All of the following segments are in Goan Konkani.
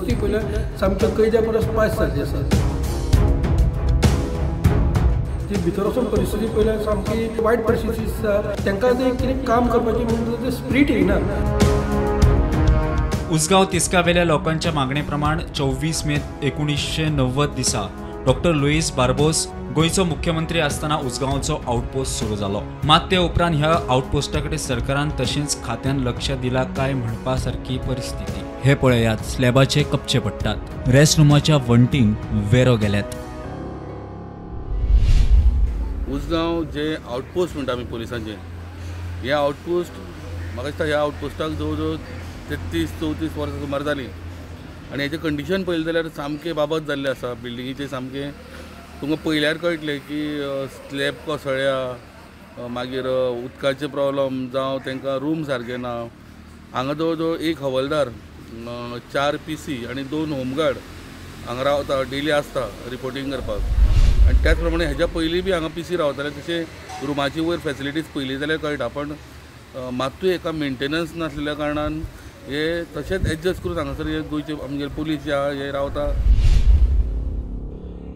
परिस्थिती पळयल्यार सामक्या कैद्या परस पास जाल्ली आसा. ती भितर वचून परिस्थिती पळयल्यार सामकी वायट परिस्थिती दिसता. तांकां तें कितें काम करपाचें म्हणून तें स्पिरीट येना. उसगांव तिस्कावेल्या लोकांच्या मागणे प्रमाण 24 मे 1990 दिसा डॉक्टर लुईस बार्बोस गोंयचो मुख्यमंत्री आसतना उसगांवचो आउटपोस्ट सुरू जालो. मात ते उपरांत ह्या आउटपोस्टा कडेन सरकारान तशेंच खात्यान लक्ष दिलां काय म्हणपा सारकी परिस्थिती. हे पळयात, स्लॅबाचे कपचे पडटात, रेस्ट रुमाच्या वण्टींक वेरो गेल्यात. उसगांव जे आउटपोस्ट म्हणटा आमी पुलिसांचे, हे आउटपोस्ट म्हाका दिसता ह्या आउटपोस्टाक जवळ जवळ 33-34 वर्सां सुमार जालीं आनी हेजें कंडिशन पळयलें जाल्यार सामकें बाबत जाल्लें आसा. बिल्डिंगेचें सामकें तुमकां पळयल्यार कळटलें की स्लॅब कोसळ्या, मागीर उदकाचे प्रॉब्लम जावं तांकां रूम सारकें ना. हांगा जवळ जवळ 1 हवलदार, 4 PC आनी 2 होमगार्ड हांगा रावता, डेली आसता रिपोर्टींग करपाक. आनी त्याच प्रमाणे हेज्या पयलीं बी हांगा PC रावताले, तशें रुमाची वयर फेसिलिटीज पळयली जाल्यार कळटा, पण मात्तूय एका मेंटेनन्स नासलेल्या कारणान हे तशेंच एडजस्ट करून हांगासर हे गोंयचे आमगेले पुलीस जे आहा हे रावता.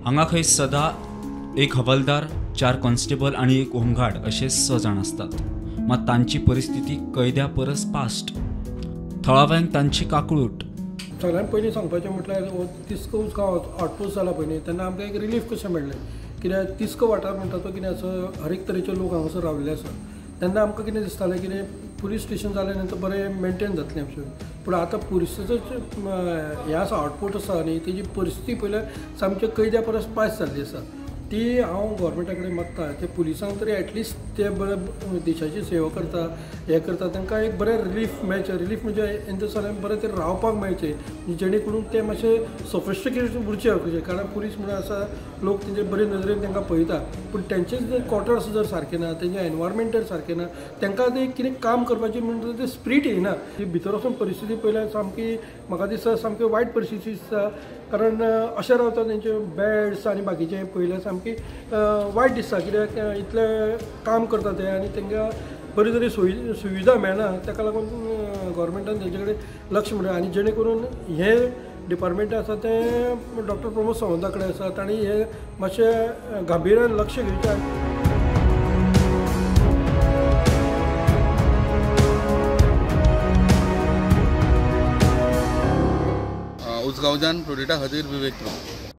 हांगा खंय सदा 1 हवालदार, 4 कॉन्स्टेबल आनी 1 होमगार्ड अशे 6 जाण आसतात. मात तांची परिस्थिती कैद्या परस पास्ट. थळाव्यांक तांची काकळूट. सगळ्यांत पयलीं सांगपाचें म्हटल्यार हो तिस्क उसगांव आउटपोस्ट जाला पळय न्ही, तेन्ना आमकां एक रिलीफ कशें मेळ्ळें. कित्याक तिस्क वाठार म्हणटा तो कितें आसा, हर एक तरेचे लोक हांगासर राविल्ले आसा. तेन्ना आमकां कितें दिसतालें कितें पुलीस स्टेशन जालें नंतर बरें मेंटेन जातलें आमचें. पूण आतां पुलिसाचो हें आसा आउटपोस्ट आसा न्ही, तेजी परिस्थिती पळयल्यार सामक्या कैद्या परस पास जाल्ली आसा. ती हांव गोवोरमेंटा कडेन मागता ते पुलिसांक तरी एटलिस्ट ते बरें देशाची सेवा करता, हें करता, तांकां एक बरें रिलीफ मेळचें. रिलीफ म्हणजे इन the sense बरें ते रावपाक मेळचें, जेणे करून ते मातशे सोफिस्टिकेटेड उरचे. कारण पुलीस म्हणून आसा लोक तेंचे बरे नदरेन तांकां पळयता, पूण तेंचेच जर क्वॉर्टर्स जर सारकें ना, तेंचें एनवायरमेंट जर सारकें ना, तांकां तें कितें काम करपाचें म्हणटा तें स्पिरीट येना. ती भितर वचून परिस्थिती पळयल्यार सामकी म्हाका दिसता सामकी वायट परिस्थिती दिसता. कारण अशें रावता तेंचे बेड्स आनी बाकीचें पळयल्यार सामकी वायट दिसता. कित्याक इतलें काम करता ते आनी तांकां बरी तरी सुविधा मेळना. ताका लागून गोवोरमेंटान तेंचे कडेन लक्ष मेळटा आनी जेणे करून हें डिपार्टमेंट आसा तें डॉक्टर प्रमोद सावंता कडेन आसा, तांणी हें मातशें गांभिर्यान लक्ष घेवचें. उसगांवच्यान प्रोडिटा खातीर विवेक प्रभू.